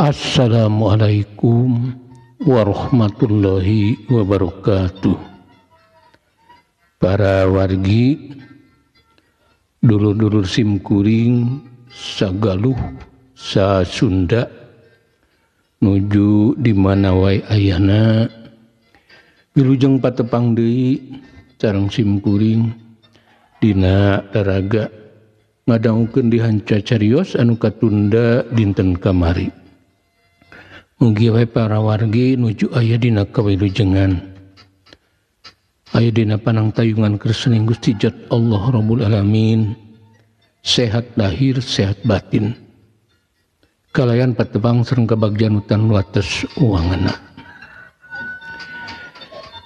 Assalamualaikum warahmatullahi wabarakatuh. Para wargi, dulur-dulur simkuring sagaluh sa Sunda nuju di mana wae ayana, wilujeng patepang deui sareng simkuring dina daraga ngadangukeun di hanca carios anu katunda dinten kamari. Mugi wae para wargi nuju aya dina kawilujengan, aya dina panangtayungan kersaning Gusti Jat Allah Rabbul Alamin, sehat lahir sehat batin, kalayan patebang sareng kabagjan hutan wates uangana.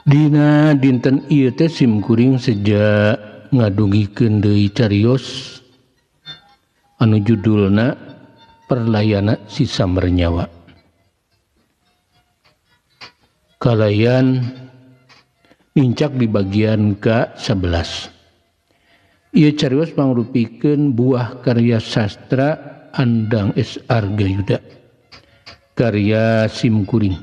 Dina dinten ieu teh simkuring seja ngadugikeun deui carios anu judulna Perlayana Si Sambernyawa. Kalayan nincak di bagian ke-11. Ieu carios mangrupikeun buah karya sastra Andang S. Argayuda, karya simkuring.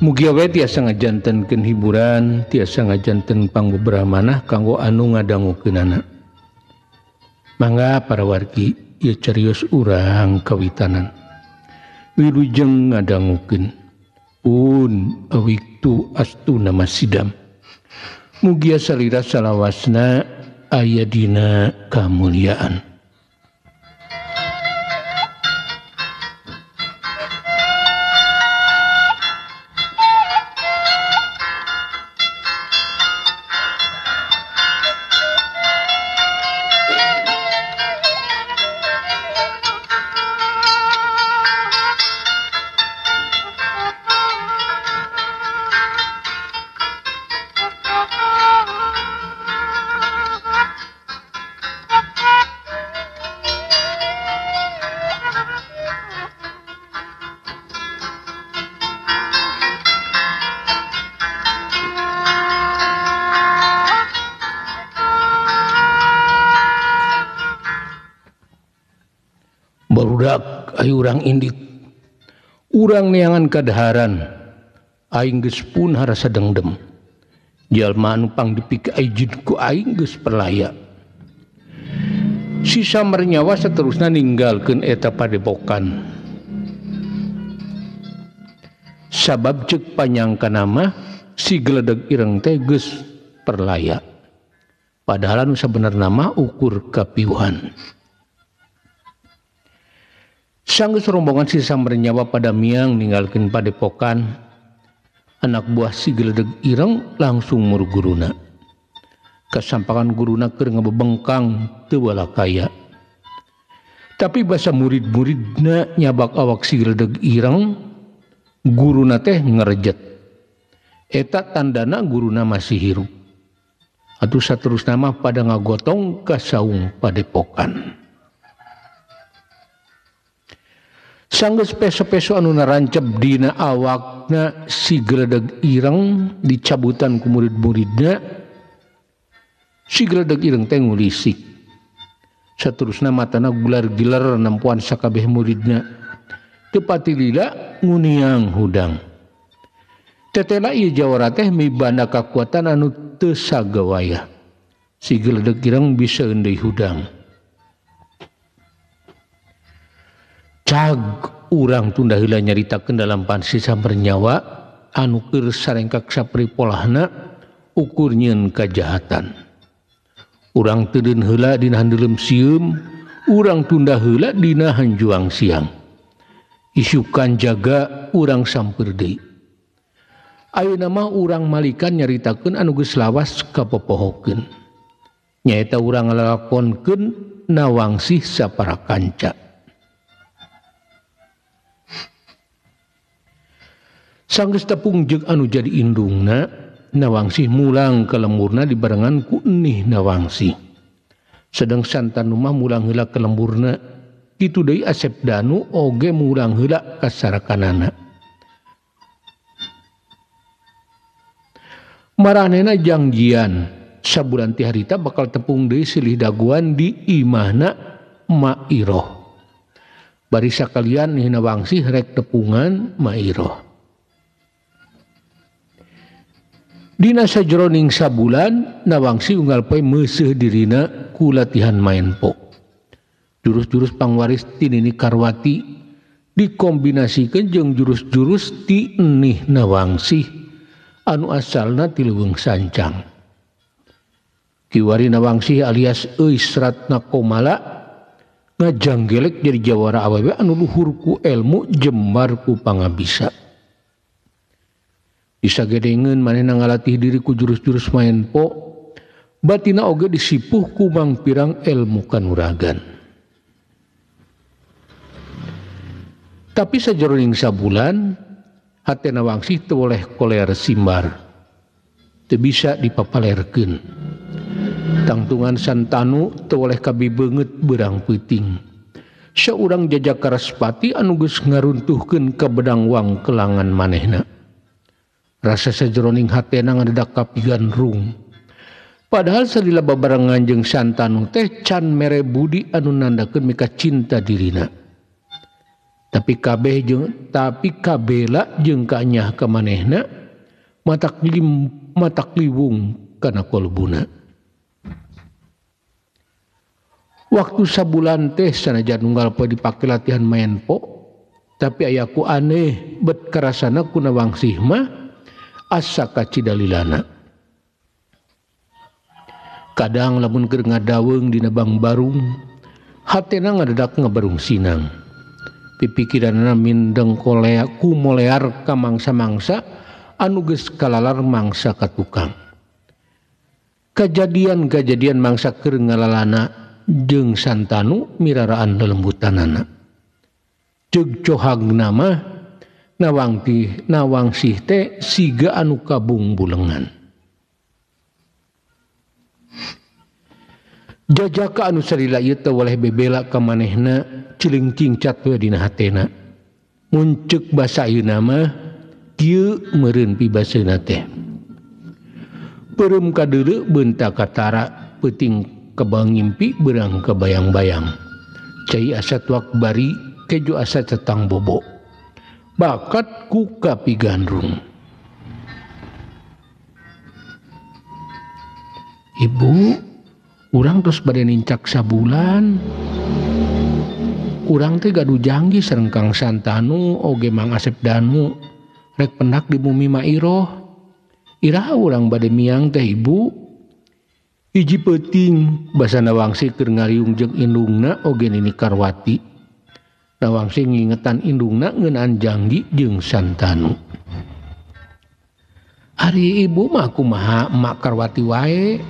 Mugi we tiasa ngajantenkeun hiburan, tiasa ngajanten pangbebramanah kanggo anu ngadangukeunana. Mangga para wargi, ieu carios urang kawitanan. Wilujeng ngadangukeun. Pun awiktu astu nama sidam. Mugia salira salawasna aya dina kamuliaan. Barudak ayo urang indit, urang neangan kadaharan, aing geus pun harasa dengdem. Jalma anu pangdipika aijin ku aing geus perlaya. Si Sambernyawa saterusna ninggalkeun eta padepokan. Sabab ceuk panyangkana mah si Geledeg Ireng teh geus perlaya. Padahal anu sabenerna mah ukur kapiuhan. Sanggeus rombongan si Sambernyawa pada miang ninggalkeun padepokan, anak buah si Geledeg Ireng langsung mur guruna. Kasampakan guruna keur ngabebengkang teu walakaya. Tapi basa murid-muridna nyabak awak si Geledeg Ireng, guruna teh ngerejet. Eta tandana guruna masih hirup. Atuh saterusna mah pada ngagotong ka saung padepokan. Sanggeus peso-peso anu narancep dina awakna si Geledeg Ireng dicabutan ku murid-muridna, si Geledeg Ireng teh ngulisik. Saterusna matana gular-gilar nempoan sakabeh muridna. Teu pati lila nguniang hudang. Tetela ieu jawara teh mibanda kakuatan anu teu sagawayah. Si Geledeg Ireng bisa deui hudang. Cag urang tunda heula nyaritakeun dalam si Sambernyawa anu keur sarengkak sapri polahna ukur nyieun kajahatan. Urang teudeun heula dina handeuleum sieum, urang tunda heula dina hanjuang siang. Isukan jaga urang sampeur deui. Ayeuna mah urang malikan nyaritakeun anu geus lawas kapopohokeun. Nyaeta urang ngalakonkeun nawangsih sapara kanca. Sanggeus tepung jeung anu jadi indungna, Nawangsih mulang ka lemburna dibarengan ku Enih Nawangsih. Sedang Santanu mah mulang heula ka lemburna, kitu deui Asep Danu oge mulang heula ka sarakanana. Maranehna jangjian sabulan ti harita bakal tepung deui silih daguan di imahna Ma Iroh. Bari sakalian Nih Nawangsih rek tepungan Mairoh. Dina sajroning sabulan Nawangsih unggal poe meuseuh dirina ku latihan maenpo. Jurus-jurus pangwaris ti Nini Karwati dikombinasikeun jeung jurus-jurus ti Nih Nawangsih anu asalna ti Leuweung Sancang. Kiwari Nawangsih alias Euis Ratna Komala ngajanggelek jadi jawara awewe anu luhur ku elmu jembar ku pangabisa. Disagedengeun manehna ngalatih diri ku jurus-jurus maenpo, batina oge disipuh ku mangpirang ilmu kanuragan. Tapi sajroning sabulan hate Nawangsih teu boleh koler simbar, teu bisa dipapalerkeun. Tangtungan Santanu teu boleh kabibeungeut beurang peuting. Saurang jajak Karaspati anu geus ngaruntuhkeun ka bedang wang kelangan manehna. Rasa sajroning hatena ngadedak kapigandrung. Padahal salila babarengan jeung Santanu teh can mere budi anu nandakeun mika cinta dirina. Tapi kabeh jeung tapi kabela jeung kaanyah ka manehna matak liwung kana kolbuna. Waktu sabulan teh sanajan unggal poe dipake latihan maenpo, tapi ayaku aneh bet karasana ku Nawangsih mah asa kacidalilana. Kadang lamun keur ngadaweung dina bangbarung, hatena ngadedak ngabarung sinang. Pipikiranna mindeng kolea kumolear ka mangsa-mangsa anu geus kalalar mangsa ka tukang. Kajadian-kajadian mangsa keur ngalalana jeung Santanu miraraan lelembutanana. Ceuk cohagna mah Nawangsih teh siga anu kabung bulengan. Jajaka anu salila ieu teu weleh bebela ka manehna ciling cingcat we dina hatena. Mun ceuk basa ayeuna mah kieu meureun pibaseuna teh. Peureum kadeuleu beunta katara peuting kebang ngimpi beurang kabayang-bayang. Cai asa tuak bari kejo asa cetang bobo. Bakat ku kapigandrung. Ibu, urang terus bade nincak sabulan. Urang teh gaduh janggi sareng Kang Santanu oge Mang Asep Danu rek pendak di bumi Mairoh. Iraha urang bade miang teh ibu. Hiji peuting basa Nawangsih keur ngariung jeung indungna oge Nini Karwati. Nawangsih ngingetan indungna ngeunaan janggi jeung Santanu. Ari ibu mah kumaha emak Karwati wae.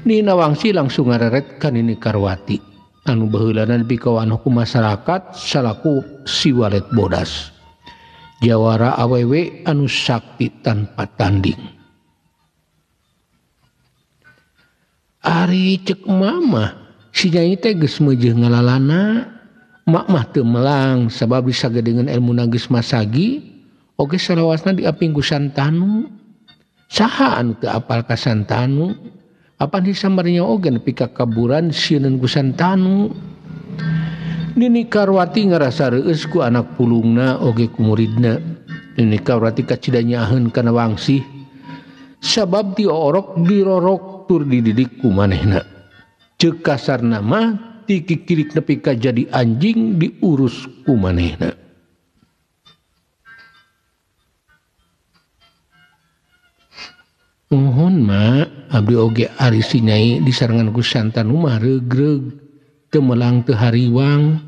Ni Nawangsih langsung ngareret ka Nini Karwati anu baheulana dipikawanuh ku masyarakat salaku si walet bodas. Jawara awewe anu sakti tanpa tanding. Ari cek mama si nyai teh geus meujeuh ngalalana. Mak mah teu melang sabab disagedengeun elmuna geus masagi oge salawasna diaping ku Santanu. Saha anu teu apal ka Santanu? Apan disambarnya oge nepi ka kaburan sieun ku Santanu. Nini Karwati ngarasa reueus ku anak pulungna oge ku muridna. Nini Karwati kacida nyaaheun ka Nawangsih sabab ti orok dirorok tur dididik ku manehna. Ceuk kasarna mah ti kikirik nepi ka jadi anjing diurus ku manehna. Nuhun ma, abdi oge ari si nyai disarengan ku Santanu mah regreg, teu melang teu hariwang.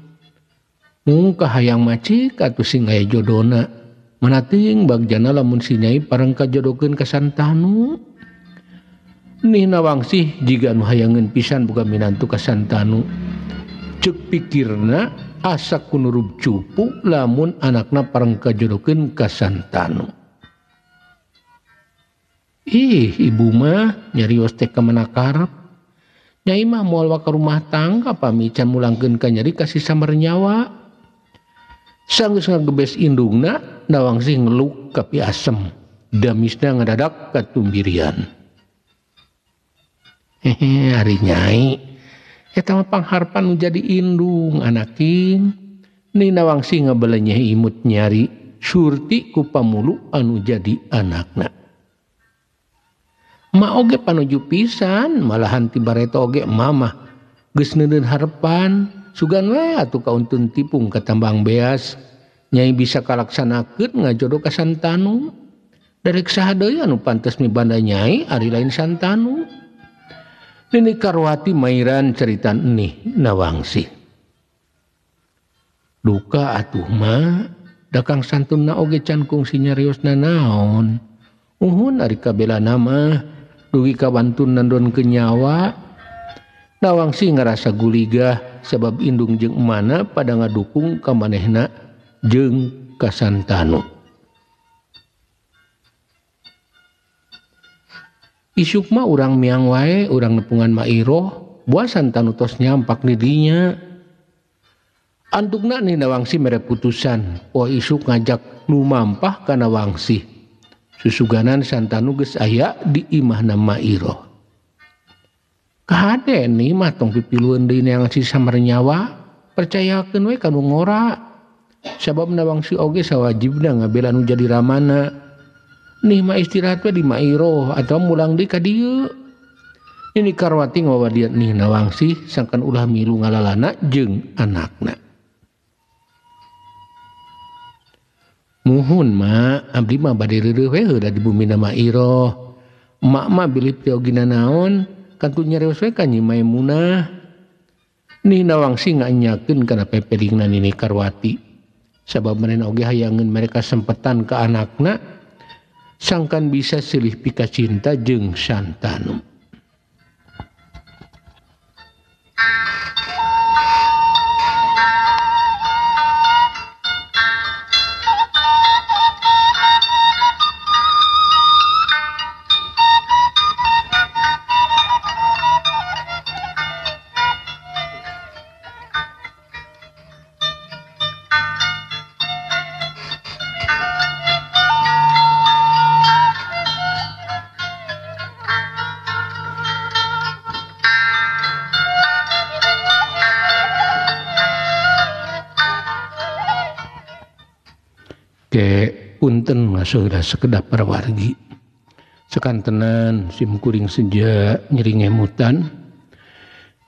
Mung kahayang macik atuh sing aya jodona. Mana teuing bagjana lamun si nyai pareng kajodokeun ka Santanu. Nih Nawangsih jiga anu hayangeun pisan boga minantu ka Santanu. Ceuk pikirna asa kunurub cupu lamun anakna pareng kajodokeun ka Santanu. Ih, ibu mah nyarios teh ka mana karep. Nyai mah moal ka rumah tangga pami can mulangkeun ka nyari ka si samernyawa. Sanggeus ngagebes indungna, Nawangsih ngeluk ka piasem. Damisna ngadadak katumbirian. Hehe, ari nyai. Eta mah pangharpan nu jadi indung anaking. Ni Nawangsi ngabelenyeh imut nyari surti ku pamulu anu jadi anakna. Ma oge panuju pisan malahan ti bareto oge mamah geus neuneun harepan sugan we atuh kauntun tipung ka tambang beas nyai bisa kalaksanakeun ngajodoh ka Santanu. Darek saha deui anu pantes mibanda nyai ari lain Santanu. Nini Karwati mairan ceritan nih Nawangsi. Duka atuh ma dakang santunna oge can kungsi nyariosna naon. Uhun ari kabela nama dugi ka wantun nandon ke nyawa. Nawangsi ngarasa guligah sebab indung jeung emana pada ngadukung ka manehna jeung ka Santanu. Isuk mah urang miang wae urang nepungan Mairoh buah Santanu tos nyampak di dinya. Antukna ni Nawangsi mere putusan poe isuk ngajak lumampah ka Nawangsi. Susuganan Santanu geus aya di imahna Mairoh. Kahade ni mah tong pipilueun deui neangan si samernyawa, percayakeun we ka nu ngora. Sabab Nawangsi oge sawajibna ngabela nu jadi ramana. Nih mah istirahat we di Mairoh atawa mulang deui ka dieu. Nini Karwati ngawadian nih Nawangsi sangkan ulah milu ngalalana jeung anakna. Muhun ma, abdi mah bade reureuh we heula di bumi Mairoh. Emak mah bilih piogina naon, kantun nyarios we ka Nyi Maimunah. Nih Nawangsi nganyakeun kana pepelingna Nini Karwati. Sabab manehna oge hayangeun mereka sempetan ka anakna sangkan bisa silih pika cinta jeung Santanu. Punten masuhlah sekedap parawargi. Sekantenan sim kuring seja nyeri ngemutan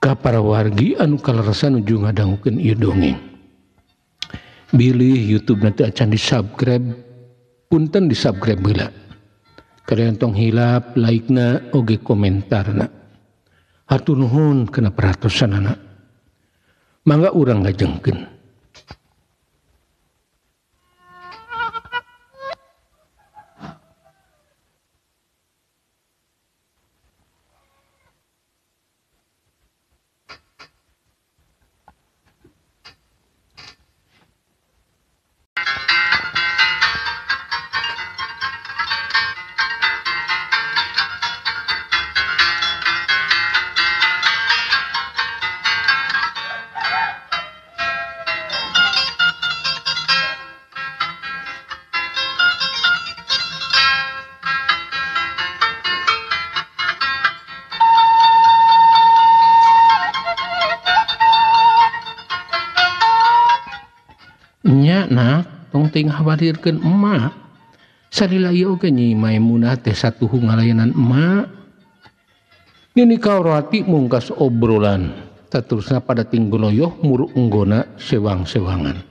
ka parawargi anu kaleresan nuju ngadangukeun ieu dongeng. Bilih YouTube nanti acan di-subscribe, punten di-subscribe heula. Kalian tong hilap like-na oge komentarna. Hatur nuhun kana perhatosanana. Mangga urang ngajengkeun. Nak tong teuing khawatirkeun emak. Salila ieu oge Nyi Maimunah teh satuhu ngalayanan emak. Nini Karwati mungkas obrolan saterusna pada tinggoloyoh muruk unggona sewang-sewangan.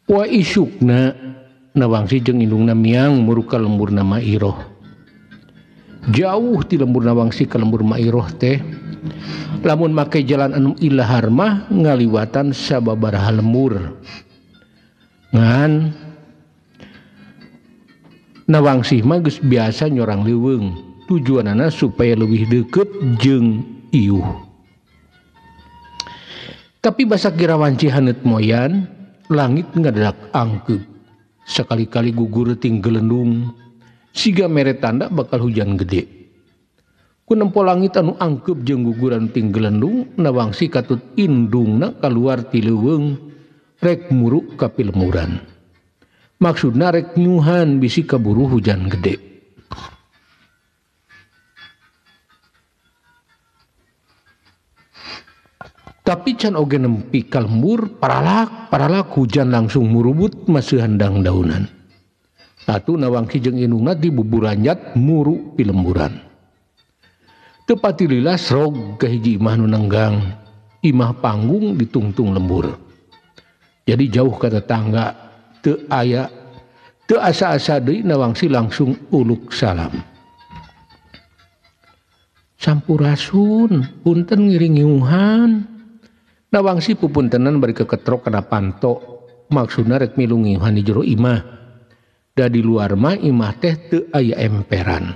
Poe isukna Nawangsi jeung indungna miang muruk ka lembur Mairoh. Jauh ti lembur Nawangsi ka lembur Mairoh teh. Lamun make jalan anu ilahar mah ngaliwatan sababaraha lembur. Ngan Nawangsi mah geus biasa nyorang leuweung, tujuanana supaya leuwih deukeut jeung iuh. Tapi basa kira wanci haneut moyan, langit ngadadak angkeub. Sekali-kali gugur ting gelendung, siga mere tanda bakal hujan gede. Ku nempo langit anu angkeup jeung guguran ting gelendung, Nawangsi katut indungna kaluar ti leuweung rek muruk ka pilemuran. Maksudna rek nyuhan bisi kaburu hujan gede. Tapi can oge nempi ka lembur paralak paralak hujan langsung murubut maseuhan dangdaunan. Atuh Nawangsi jeung indungna dibuburanjat muru pilemburan. Teu pati lila srog ka hiji imah nu nenggang, imah panggung ditungtung lembur. Jadi jauh ka tetangga teu aya teu asa-asa deui Nawangsi langsung uluk salam. Sampurasun, punten ngiring-ngiuhan. Nawangsi pupuntenan bari keketrok kana panto, maksudna rek milu ngiuhan di jero imah. Da di luar mah imah teh teu aya emperan.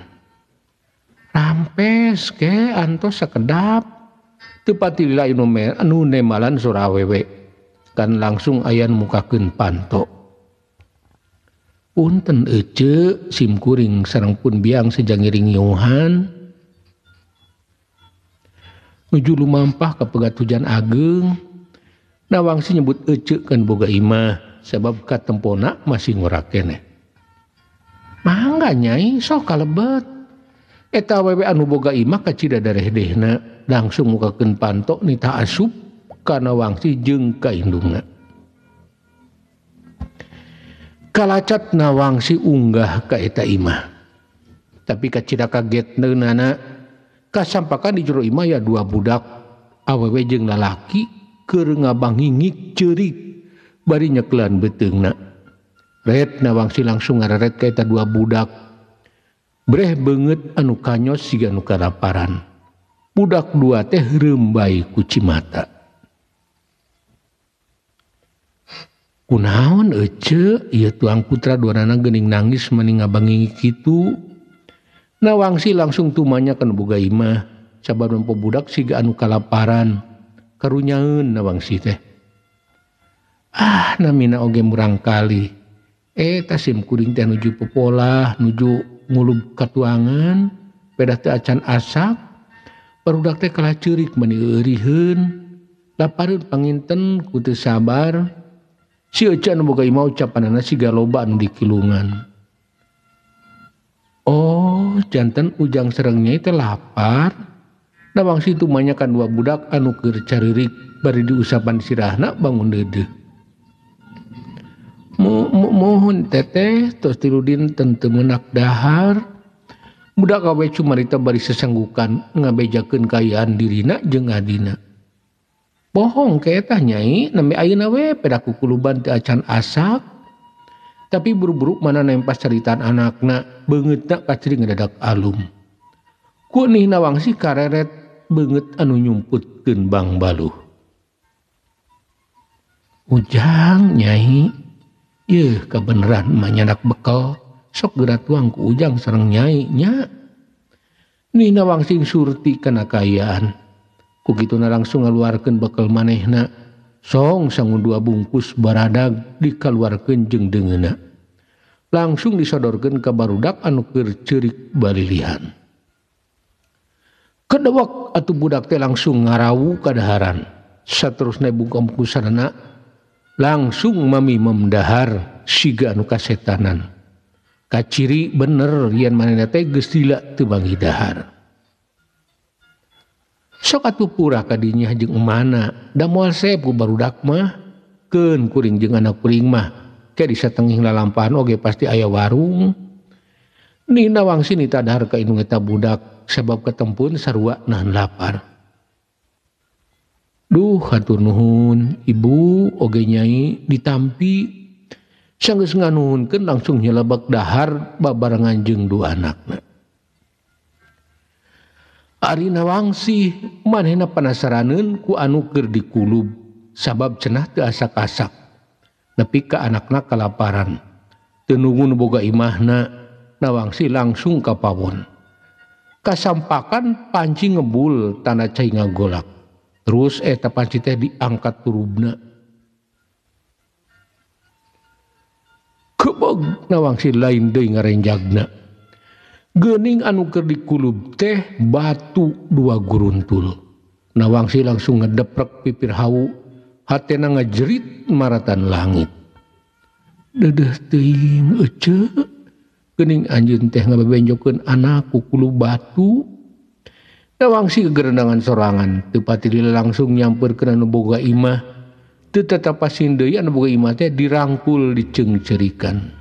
Rampes ke antos sakedap. Teu pati lila anu nemalan sora awewe. Kan langsung aya nu mukakeun panto. Punten ece sim kuring sareng pun biang sejang ngiring ngiuhan. Nuju lumampah kapegat hujan ageng. Nawangsi nyebut ece kan boga imah sebab katempona masih ngorak keneh. Mangga nyai sok kalebet. Eta awewe anu boga imah kacida darehdehna langsung mukakeun panto nitah asup ka Nawangsi jeung ka indungna. Kalacat Nawangsi unggah ka eta imah. Tapi kacida kaget neunana kasampakan di jero imah ya dua budak awewe jeung lalaki keur ngabangingik ceurik bari nyekelan beuteungna. Ret Nawangsi langsung ngareret ka eta dua budak. Breh beungeut anu kanyos siga nu kalaparan. Budak dua teh reumbai ku cimata. Kunaon ece ieu tuang putra duanana geuning nangis mani ngabangingik kitu. Nawangsi langsung tumanya kana boga imah sabab nempo budak siga anu kalaparan. Karunyaeun Nawangsi teh. Ah namina oge murang kali. Eta sim kuring teh nuju popolah, nuju ngulub katuangan, pedah teu acan asak. Barudak teh kalah ceurik mani euriheun. Lapareun panginten ku teu sabar. Si ece anu boga imah ucapanana siga loba anu dikilungan. Oh, janten ujang sareng nyai teh lapar. Nawangsi tumanya kan dua budak anu keur caririk bari diusapan sirahna bangun deudeuh. Mohon teteh tos tilu dinten teu meunak dahar. Budak awe cumarita bari sesenggukan ngabejakeun kaayaan dirina jeung adina. Bohong ke eta nyai, nembe ayeuna we pedah kukuluban teu acan asak. Tapi buru-buru mana nempas caritaan anakna, beungeutna kaciri ngedadak alum. Ku nih Nawangsi kareret beungeut anu nyumputkeun bangbaluh. Ujang nyai, yeuh kabeneran mah nyandak bekel, sok geura tuang ku ujang sareng nyai nya. Nih Nawangsi surti kana kaayaan. Ku kituna langsung ngaluarkeun bekel manehna. Song sangu dua bungkus baradag dikaluarkeun jeung deungeunna. Langsung disodorkeun ka barudak anu keur ceurik balilihan. Kedewek atuh budak teh langsung ngarawu kadaharan. Saterusna bungkus-bungkusanna langsung mami memdahar siga anu kasetanan. Kaciri bener yen manehna teh geus lila teu bangi dahar. Sok atuh purah kadinya jeung emana, da moal seep ku barudak mah, keun kuring jeung anak kuring mah, ke di satengih lalampahan oge pasti aya warung. Nih Nawangsi nita dahar ka indung eta budak sabab ketempun sarua nahan lapar. Duh hatur nuhun ibu oge nyai ditampi sanggeus nganuhunkeun langsung nyelebek dahar babarengan jeung dua anakna. Ari Nawangsi manehna panasaraneun ku anu keur dikulub sabab cenah teu asak-asak nepi ka anakna kalaparan. Teu nunggu nu boga imahna, Nawangsi langsung ka pawon. Kasampakan panci ngebul tanda cai ngagolak. Terus eta panci teh diangkat turubna. Kebeg Nawangsi lain deui ngarenjagna. Geuning anu keur dikulub teh batu dua guruntul. Nawangsi langsung ngedeprek pipir hawu, hatena ngajerit maratan langit. Dedeh teuing ece, geuning anjeun teh ngabebenjokeun anak ku kulub batu. Nawangsi kegerendangan sorangan teu patilila langsung nyamperkeun anu boga imah. Teu tatapasin deui anu boga imah teh dirangkul diceungceurikan.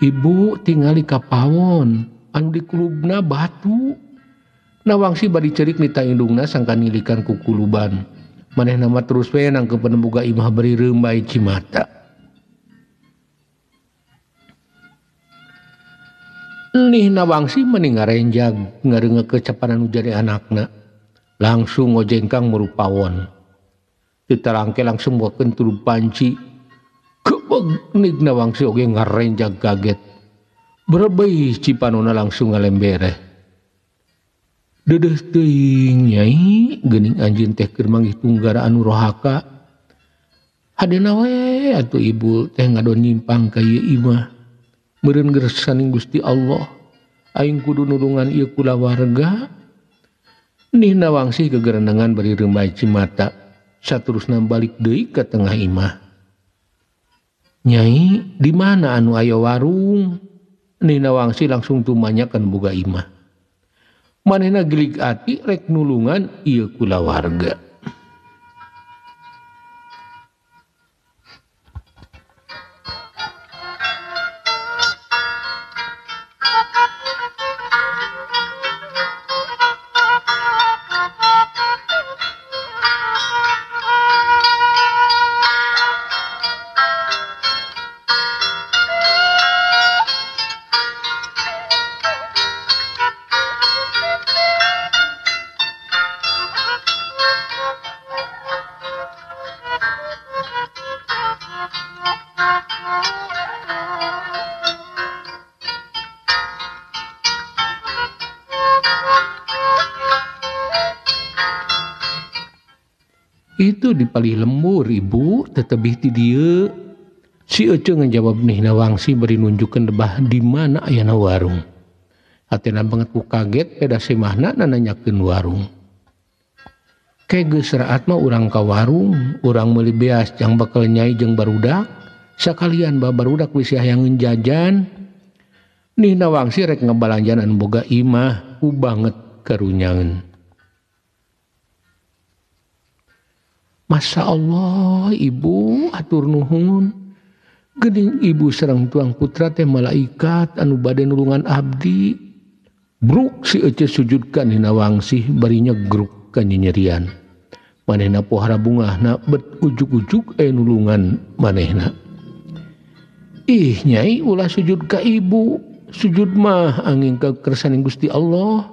Ibu tingali ka pawon anu dikulubna batu. Nawangsi bari ceurik nita indungna sangka nilikan ku kuluban. Manehna mah terus we nangkepeun boga imah bari reumbay cimata. Nih Nawangsi meni ngarenjag ngareungeuk kecapanan nu jadi anakna. Langsung ngojengkang muru pawon. Teu tarangke langsung buakeun tulup panci. Kebeg nih Nawangsi oge ngarenjag kaget. Berebeuh cipanona langsung ngalembereh. Deudeuh teuing nyai geuning anjeun teh keur manggih tunggara anu rohaka. Hadena we atuh ibu teh ngadon nyimpang ka ieu imah. Meureun gersaning Gusti Allah aing kudu nulungan ieu kulawarga. Nih Nawangsi kegerendengan bari reumbay cimata saterusna balik deui ka tengah imah. Nyai di mana anu aya warung? Nih Nawangsi langsung tumanya kan boga imah. Manehna gilig ati rek nulungan ieu kulawarga. Itu di palih lembur ibu tetebih ti dieu. Si Ece ngajawab nih Nawangsi bari nunjukkeun lebah di mana ayana warung. Hatena banget ku kaget peda semahna nananyakeun warung. Ke geus raat mah urang ka warung, urang meuli beas jang bakal nyai jeung barudak, sakalian ba barudak bisi hayangeun jajan. Nih Nawangsi rek ngabalanjaan anu boga imah ku banget karunyaeun. Masya Allah ibu atur nuhun. Geuning ibu sareng tuang putra teh malaikat anu bade nulungan abdi. Bruk si Ece sujudkan dina Wangsih bari nyegruk ka nyinyerian. Manehna pohara bungahna bet ujug-ujug aya nulungan manehna. Ih nyai ulah sujud ka ibu, sujud mah angin ka kersaning Gusti Allah.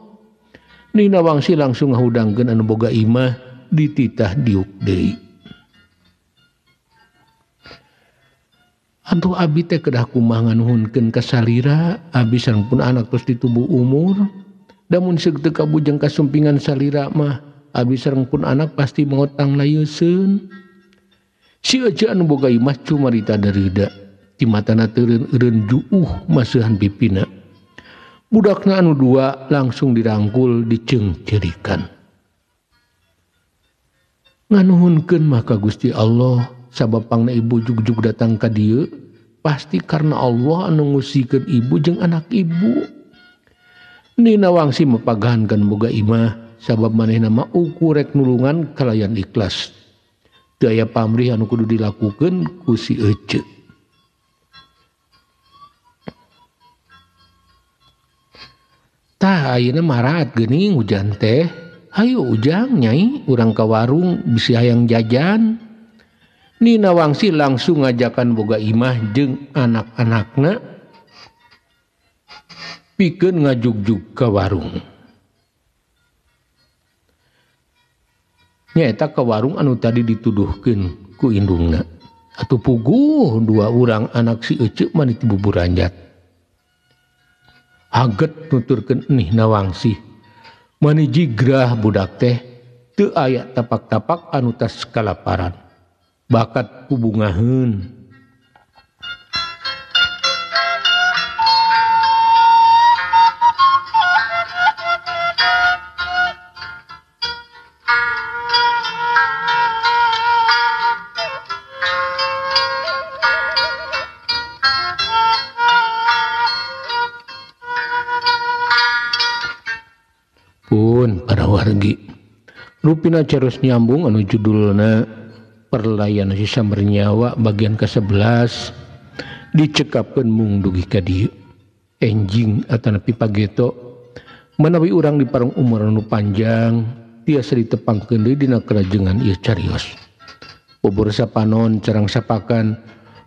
Nina Wangsi langsung ngahudangkeun anu boga imah dititah diuk deui. Aduh abi teh kedah kumaha nganuhunkeun ka salira, abi sareng pun anak terus ditubuh umur. Da mun seug teu kabujeng kasumpingan salira mah, abi sareng pun anak pasti maot tanglayeuseun. Si ece anu boga imah cumarita darida. Di matana teureun-eureun juuh maseuhan pipina. Budakna anu dua langsung dirangkul diceungceurikan. Nganuhunkeun mah ka Gusti Allah, sabab pangna ibu jug-jug datang ka dieu pasti karena Allah anu ngusikeun ibu jeung anak ibu. Nina Wangsi mapagahankeun boga imah sabab manehna mah ukur rek nulungan kalayan ikhlas. Teu aya pamrih anu kudu dilakukeun ku si ece. Tah ayeuna maraat geuning hujan teh. Hayu ujang nyai urang ka warung bisi hayang jajan. Nina Wangsi langsung ngajakan boga imah jeung anak-anakna pikeun ngajugjug ka warung. Nyaeta ka warung anu tadi dituduhkeun ku indungna. Atuh puguh dua urang anak si ece mah ditibuburanjat. Haget nuturkeun Nina Wangsi. Mani jigrah budak teh teu aya tapak-tapak anu tas kalaparan. Bakat kubungaheun. Pun para wargi rupina carus nyambung anu judulna Perlayan Si Sambernyawa bagian ke-11 dicekapkeun mung dugi ka dieu. Enjing atanapi pageto manawi urang di parang umur anu panjang tiasa ditepangkeun deui dina kalajengan ieu carios. Bobor sapanon carang sapakan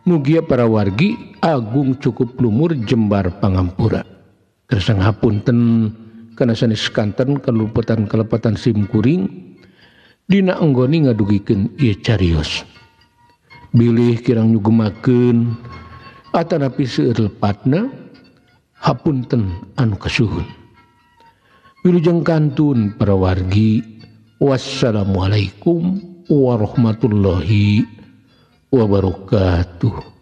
mugia para wargi agung cukup lumur jembar pangampura. Kersa ngapunten kana sanes kanten kaluputan kalepatan sim kuring dina anggoni ngadugikeun ieu carios. Bilih kirang nyugemakeun atanapi seueur lepatna hapunten anu kasuhun. Wilujeng kantun para wargi. Wassalamualaikum warahmatullahi wabarakatuh.